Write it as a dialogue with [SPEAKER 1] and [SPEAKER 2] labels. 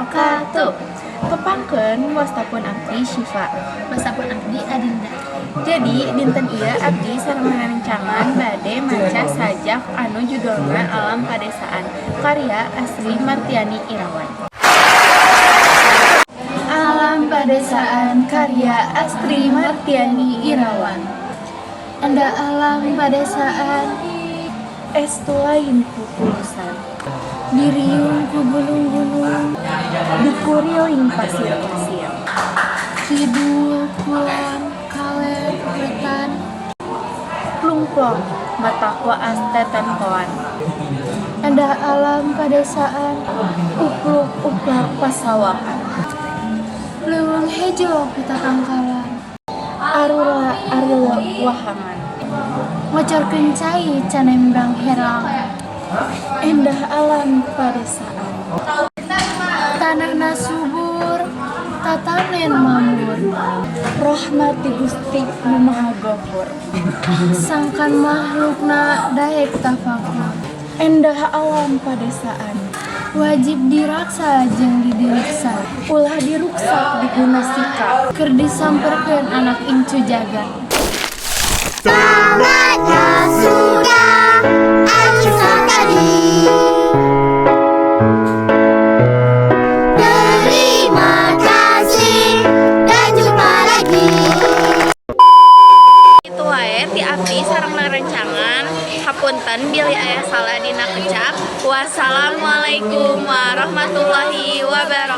[SPEAKER 1] Wabarakatuh. Tepangkeun, wasta pun abdi Syifa.
[SPEAKER 2] Wasta pun abdi Adinda.
[SPEAKER 1] Jadi dinten ieu abdi sareng rerencangan bade maca sajak anu judulna Alam Padesaan karya Astri Martiani Irawan. Alam Padesaan karya Astri Martiani Irawan.
[SPEAKER 2] Endah alam padesaan.
[SPEAKER 1] Estu lain pupulusan.
[SPEAKER 2] Diriung ku gunung-gunung.
[SPEAKER 1] Dikuriling pasir-pasir.
[SPEAKER 2] Kidul, kulon, kaler, wetan.
[SPEAKER 1] Plungplong matak waas tetempoan.
[SPEAKER 2] Endah alam padesaan.
[SPEAKER 1] Upluk uplak pasawahan.
[SPEAKER 2] Leuweung hejo ku tatangkalan.
[SPEAKER 1] Arula arila wahangan.
[SPEAKER 2] Ngocorkeun cai canembrang herang.
[SPEAKER 1] Endah alam padesaan.
[SPEAKER 2] Tanahna subur, tatanen mambur.
[SPEAKER 1] Rahmat ti Gusti Nu Maha Gafur.
[SPEAKER 2] Sangkan makhlukna daek tafakur.
[SPEAKER 1] Endah alam padesaan.
[SPEAKER 2] Wajib diraksa jeung didiriksa.
[SPEAKER 1] Ulah diruksak diguna sika.
[SPEAKER 2] Keur disamperkeun anak incu jagat.
[SPEAKER 3] Tamatnya sudah acara tadi. Terima kasih dan jumpa lagi.
[SPEAKER 1] Kitu wae ti abdi sareng rerencangan. Hapunten bilih aya salah dina kecap. Wassalamualaikum warahmatullahi wabarakatuh.